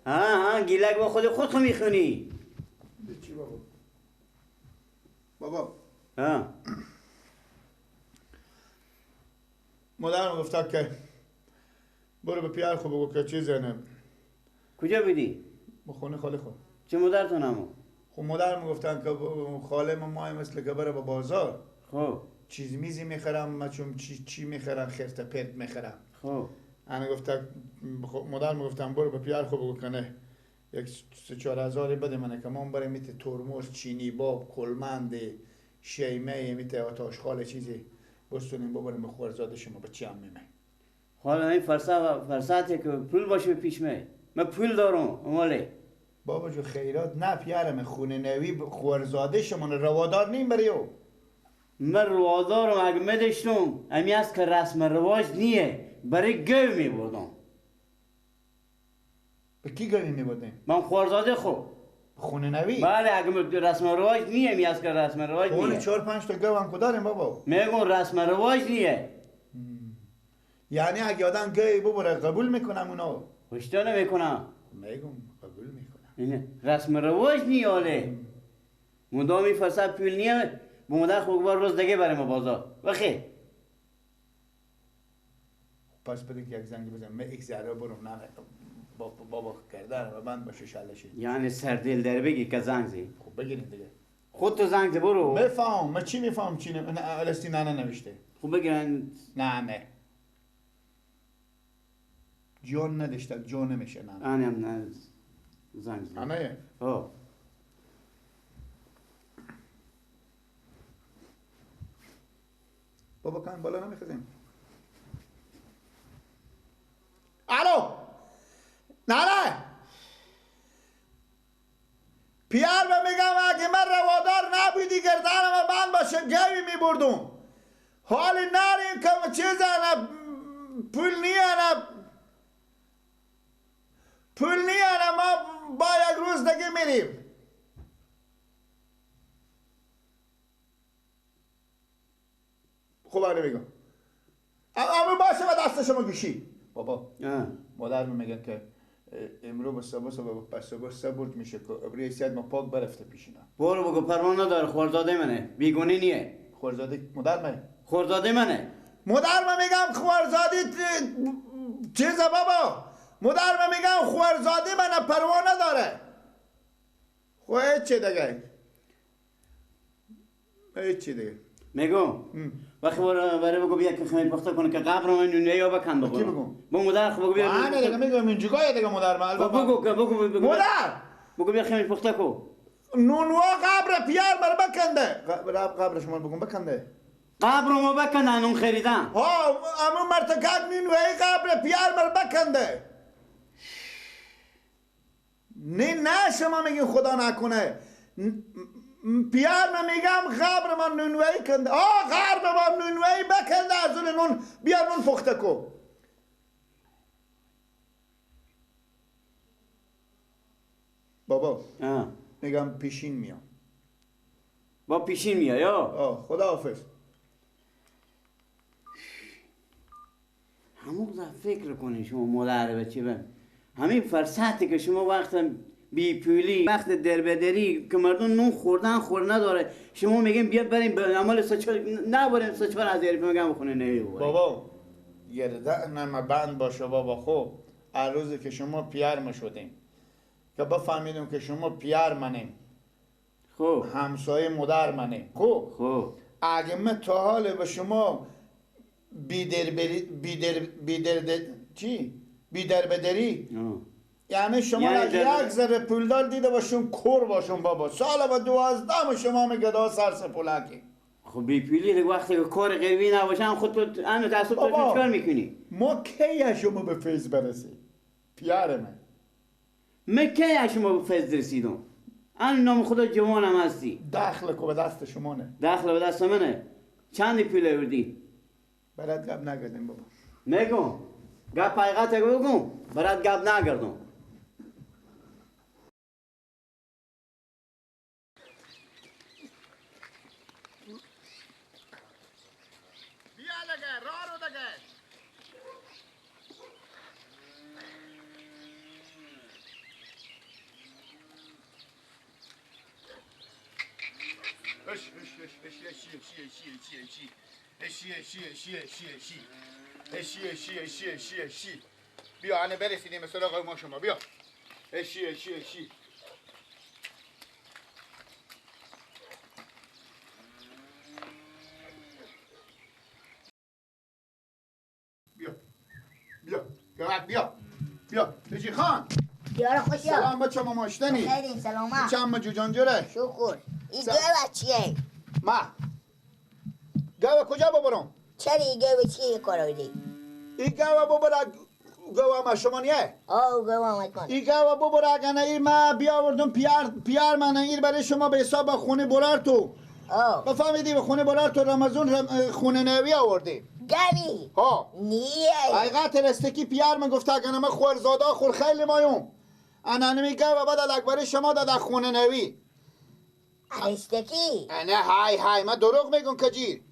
ها گیلک با خود میخونی. چی بابا؟ بابا ها مادرم گفت که برو به پیار خود بگو که چیزه نه. کجا بودی؟ به خونه خاله خود. چه مادرتون همو؟ خب مادرم گفتن که خاله ما مای مثل که بره به بازار. خب چیز میزی میخرم، ما چون چی میخرم، خرت پرت میخرم. خب انا گفت مادرم گفتم برو به پیار خود بگو که نه یک 3-4 هزاری بده منه که من برم میته ترمز، چینی باب، کلمند، شیمه، میته آتاش خاله چیزی بستونیم ببریم به خورزاده شما به چی هم میمه. حالا این فرصته که پول باشه پیش می. من پول دارم اماله. بابا جو خیرات نه پیارم، خونه نوی خورزاده شما روادار نیم برای او. من روادارم اگه مدشتم امی است که رسم رواج نیه برای گو میبردم. به کی گوی میبردیم؟ من خورزاده خو. خونه نوی؟ بله اگه رسم رواج نیه می است که رسم رواج نیه. خونه 4-5 تا گو هم داریم بابا. میگم رسم رواج نیه. یعنی اگه آدم گوی ببره قبول میکنم اونو؟ هشتا نمیکنم. میگم قبول میکنم. اینه رسم رواج نیه آله. مدامی فرصت پول نیه به مادر خو بار روز دیگه بریم بازار. بخیر. پس بده که یک زنگ بزنم. من یک ذره برم نه بابا کردن و بند باشه شلشه. یعنی سردل در بگی که زنگ زی. خب بگیرین دیگه. خود تو زنگ زی برو. بفهم من چی میفهم چی نه الستی نه نوشته. خب بگیرن. نه نه. جان نداشته جان نمیشه نه. انم نه زنگ زی. نه. آه. بابا کن بالا نمیخزیم. الو نه نه پیار به میگم اگه من روادار نبودی گردنم بند باشه گوی میبردم. حالی نریم که چیزه نه پول نیه نه پول نیه نه ما با یک روز دیگه میریم. خب آره میگم اما باشه و دست شما گوشی. بابا مادر میگن که امرو به صبح صبح پس صبح صبر میشه که ابری سیاد ما پاک برفته پیشینا. برو بگو پروا نداره خورزاده منه بیگونه نیه. خورزاده مادر من؟ خورزاده منه. مادر من میگم خورزاده چیزه بابا. مادر من میگم خورزاده منه پروا نداره. خب چی دیگه؟ چی دیگه؟ میگم وقتی برای بگو بیا که خمیر پخته کنه که قبر من نونه یا بکن بگو. کی بگو؟ بگو مادر خب بگو بیا. نه دیگه میگم اینجوریه دیگه مادر من. بگو بگو بگو مادر بگو بیا خمیر پخته کو. نونوا قبر پیار بر بکنده. قبر شما بگم بکنده. قبر ما بکنده نون خریدن. ها امو مرتکب نونوای قبر پیار بر بکنده. نه نه شما میگین خدا نکنه. پیار من میگم قبر من نونوایی کنده. آه قبر من نونوایی بکنده از اون نون بیا نون پخته کو. بابا میگم پیشین میام. با پیشین میای یا؟ آه خداحافظ. همون فکر کنی شما مادر بچه بم. همین فرصتی که شما وقت بی پولی وقت دربدری که مردم نون خوردن خور نداره شما میگین بیا بریم به عمل 3-4 نبریم 3-4 هزار میگم خونه نوی ببریم. بابا گردن بند باشه بابا. خب هر روزی که شما پیار ما شدیم که بفهمیدیم که شما پیار منیم، خب همسایه مادر منیم، خب خب اگه من تا حال به شما بیدر بیدر بیدر چی بیدر بدری یعنی شما یک ذره پولدار دیده باشون کور باشون بابا. سال با 12 شما میگه دا سرسپولکی. خب بی پولی دیگه وقتی که کار غیبی نباشم خود تو انو تعصب تو چیکار میکنی؟ ما کی شما به فیض برسی؟ پیار من من کی شما به فیض رسیدم؟ ان نام خدا جوانم هستی. دخل کو به دست شما نه. دخل به دست منه. چند پول آوردی؟ برات گپ نگردیم بابا. نگم گپ حقیقت بگم برات گپ نگردم. بیا دیگه راه رو دیگه. اشی اشی اشی اشی اشی اشی اشی اشی اشی اشی اشی اشی اشی اشی. بیا انه برسیدیم به سراغ ما شما. بیا اشی اشی اشی. بیا بیا گواد بیا بیا تجی خان. دیار خوشا. سلام بچه ما ماشتنی. خیلی سلامت. چند جوجان جوره؟ شکر. این گوه چیه؟ ما گوه کجا ببرم؟ چرا این گوه چیه کارو دی؟ این گوه ببره گوه ما شما نیه؟ آه گوه ما کن. این گوه ببره اگه نه این ما بیاوردم پیار من این برای شما به حساب خونه برار تو. آه. بفهمیدی به خونه برار تو رمضان خونه نوی آوردی. گوی؟ ها. نیه. حقیقت رستکی پیار من گفته اگه نه من خورزاده خور خیلی مایوم. انا نمیگه و بعد اکبر شما داد خونه نوی. رستکی؟ نه های های من دروغ میگم کجیر.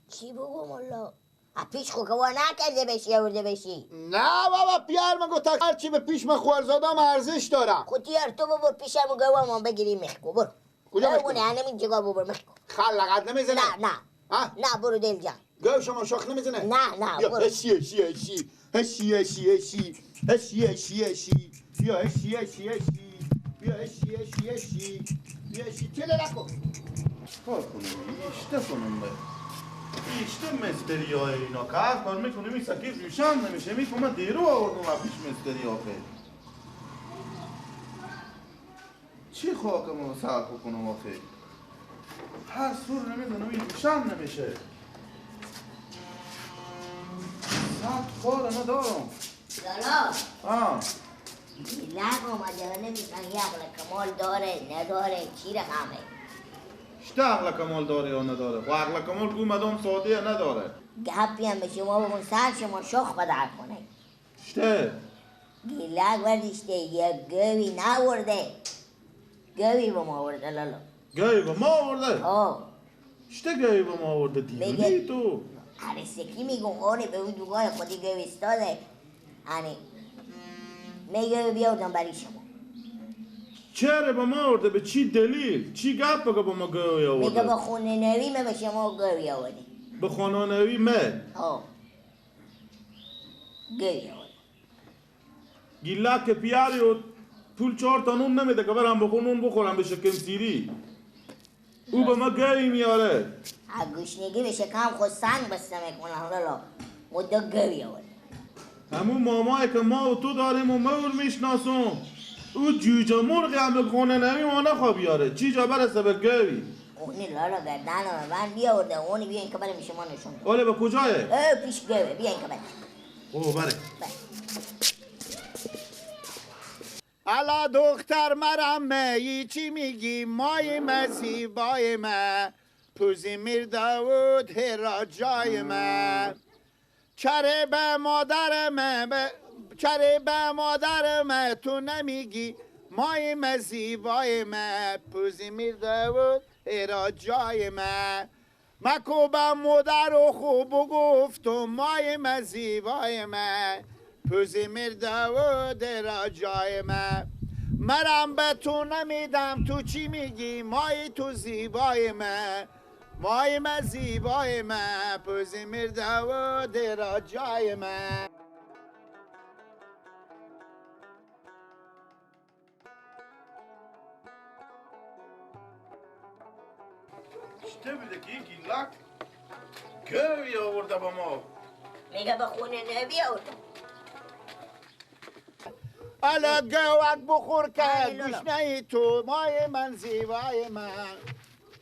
چی بگم والا؟ پیش خو که وا نکرده بشی آورده بشی. نه بابا پیار من گفت هرچی به پیش من خورزادم ارزش دارم. خو تیار تو ببر پیشم و گوامم بگیری مخکو برو. کجا مخکو؟ نه همین جگا ببر مخکو. خلقت نمیزنه؟ نه نه. نه برو دل جان. گو شما شاخ نمیزنه؟ نه نه برو. اشی اشی اشی اشی اشی اشی اشی اشی اشی بیا اشی اشی اشی بیا اشی اشی اشی بیا اشی تله نکن. کار کنم اشته کنم به اشته مستری های اینا کار کار میکنه میسکی روشن نمیشه میکنه دیرو آوردم پیش مستری آخه. چی خاکمو سر کنم آخه؟ هر سور نمیدونم این روشن نمیشه. ساعت کار ندارم. لالا. آه. لغ آمده نمیدونم یه عقل کمال داره نداره چی رقمه؟ شته عقل کمال داره یا نداره؟ و عقل کمال گو مدام ساده نداره. گپی هم به شما بگون سر شما شخ بدر کنه. شته؟ گیلک بردیشته یه گوی نورده. گوی به ما آورده لالا. گوی به ما آورده؟ آه. شته گوی به ما آورده دیوونی تو؟ عرستکی میگم آره به اون دوگاه خودی گوی استاده. آنه میگه بیاوردم برای شما. چرا به ما آورده؟ به چی دلیل؟ چی گپ بگه به ما گوی آورده؟ میگه به خونه نوی مه به شما گوی آورده. به خونه نوی مه؟ آه گوی آورده. گیلک پیاری و پول 4 تا نون نمیده که برم بخون نون بخورم به شکم سیری. او به ما گوی میاره. گوشنگی به شکم خود سنگ بسته میکنه لالا. مده گوی آورده. همون مامایی که ما و تو داریم و مور میشناسم او جوجه مرغی هم به خونه نمی ما نخواه بیاره چی جا برسه به گوی. اونی لالا گردن من بیاورده اونی بیاین که برم شما نشون بده. آله به کجایه؟ اه پیش گوه بیاین که برم. اوه بره. الا دختر مرمه ای چی میگی مای مزیبای مه پوزی میر داود هرا جای مه چره به مادر مه چره به مادر مه تو نمیگی مای مزیبای مه پوزی میر داود هرا جای مه مکو به مادر و خوب گفتم مای مزیبای مه پوزی میر داود را جای مه مرم به تو نمیدم تو چی میگی مای تو زیبای مه مای مه زیبای مه پوزی میر داود را جای مه. چطور بوده که این گیلک گوی آورده با ما؟ میگه به خونه نبی آورده. الا گوک بخور که گوشنه تو مای من زیبای من.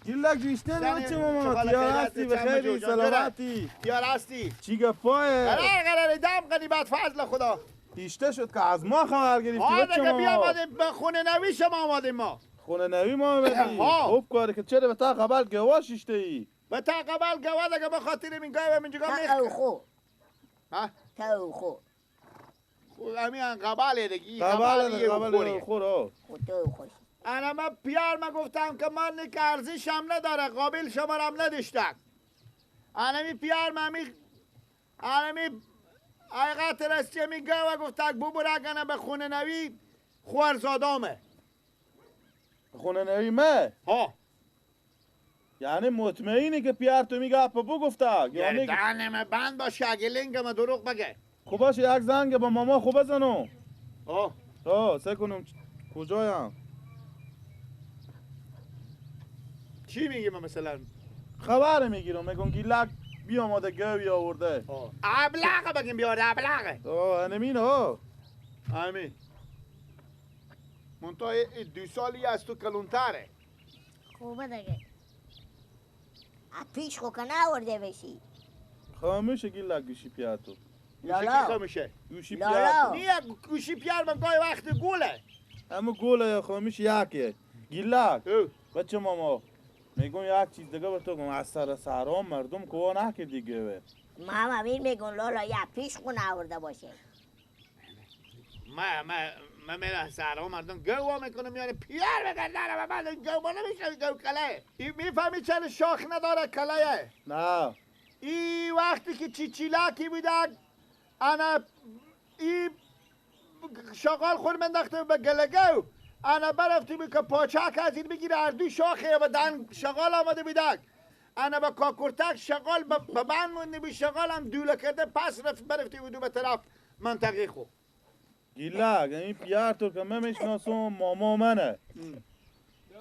گیلک گوشنه نچه ماما تیار هستی به خیری سلامتی. تیار هستی چی گپایه؟ قرار قرار دم قنیبت فضل خدا. ایشته شد که از ما خبر گرفتی بچه ما. بیا آمدیم به خونه نوی شما آمدیم ما. خونه نوی ما آمدیم. خوب کاری که چرا به تا قبل گواش ایشته ای؟ به تا قبل گوا دیگه به خاطر این گوه من جگاه میخ. تا خو. ها؟ تا خو. همین قباله دیگه قباله خور. خو. انا من پیار من گفتم که من که ارزشم نداره قابل شما هم نداشتم. انا می پیار من می انا می حقیقت رسیه می گوه گفتک ببرگنه به خونه نوی خوارزادامه. خونه نوی مه؟ ها. یعنی مطمئنی که پیار تو میگه اپا گفته؟ یعنی دهنم بند باشه اگه لنگم دروغ بگه. خب باشه یک زنگ با ماما خوب بزنم. آه آه سه کنم کجایم؟ چی میگی من مثلا؟ خبر میگیرم میگم گیلک بیا آماده گوی آورده. ابلغ بگیم بیاره ابلغه. آه انمین ها. امین. منتها دو سالی از تو کلونتره. خوبه دیگه. پیش خو که نآورده بشی. خاموشه گیلک گوشی پیاتو. لالا خاموشه. گوشی پیاتو. نیه گوشی پیار من گاهی وقت گوله. اما گوله یا خاموش یکیه. گیلک. بچه ماما میگم یک چیز دیگه به تو گم از سر سرام مردم کو نکه دیگه. ما هم امین میگم لالا یا پیش خو نآورده باشه. ما ما ما میرم سرام مردم گوا میکنم میاره پیار بگردنم بعد گوا نمیشه گو کله. این میفهمی چرا شاخ نداره کله؟ نه. این وقتی که چیچیلاکی بودن انا این شغال خور منداخته به گلگو انا برفتی بی که پاچک از این بگیره هر دو شاخه و دن شغال آمده بیدک انا با کاکورتک شغال به بند مونده بی شغال هم دوله کرده پس رفت برفتی بودو به طرف منطقه خو. گیلک این پیار تو که من میشناسم ماما منه.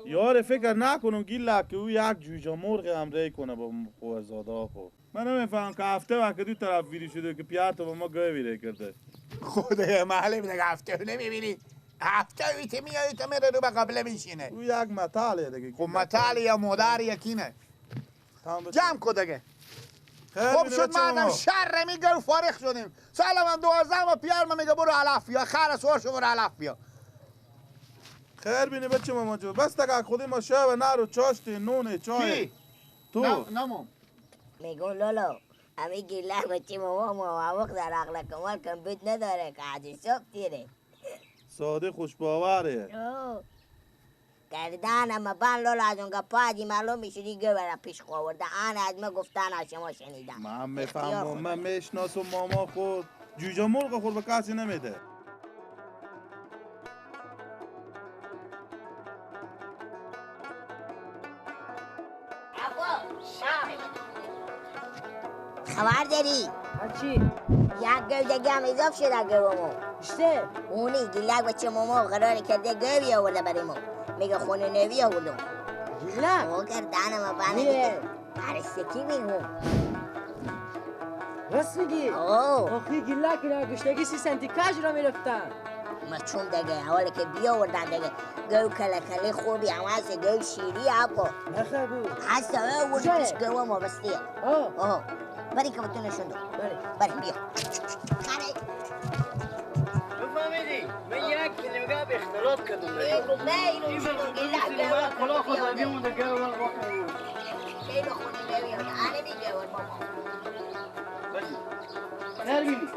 یار فکر نکنم گیلک که او یک جوجه مرغ هم ری کنه با خوارزاده خو. من نمیفهم که هفته وقت دو طرف ویری شده که پیار تو با ما گوه ویره کرده. خدای محله میگه هفته نمیبینی. هفته ویته میایی تا میره رو به قبله میشینه. او یک متاله دیگه. خب متال یا مادر یکینه. جمع کن دیگه. خب شد مردم شر میگه و فارغ شدیم. سلام 12 ما پیار ما میگه برو علف بیا خر سوار شو برو علف بیا. خیر بینی بچه ماما جو بس دیگه خودی ما شب نرو چاشتی نونه چای تو نمام. میگم لالا همین گیلک بچه ماما ما وقت در عقل کمال کمپیوت نداره که از حساب تیره. ساده خوش باوره. گردن اما بان لالا از اونگه پادی معلوم میشه دیگه برای پیش خورده. آن از ما گفتن از شما شنیدم. من میفهمم من میشناسم ماما خود جوجه مرغ خود به کسی نمیده. خبر داری؟ چی؟ یک گو دیگه هم اضاف شده گومو. اشته؟ اونی گیلک بچه ماما قرار کرده گوی آورده برای ما. میگه خونه نوی آوردم. گیلک؟ او گردن ما بانه میگه. عرستکی میگم. راست میگی؟ اوه. آخی گیلک را گشتگی 30 سانتی کج را میرفتن. ما چون دیگه اولی که بیاوردن دیگه گو کله کله خوبی هم هست گو شیری آقا. نخه بود. هست آورد پیش گو ما بستیه. آه. بری که بتونه نشون دو. بری بیا. بفهمیدی من یک کلمه به اختلاط کردم. میگم من اینو میگم گیلک گو کلا خود بیمون ده گو واقعا. خیلی خونه نمیاد. آره میگه بابا. بری. خیر بینی.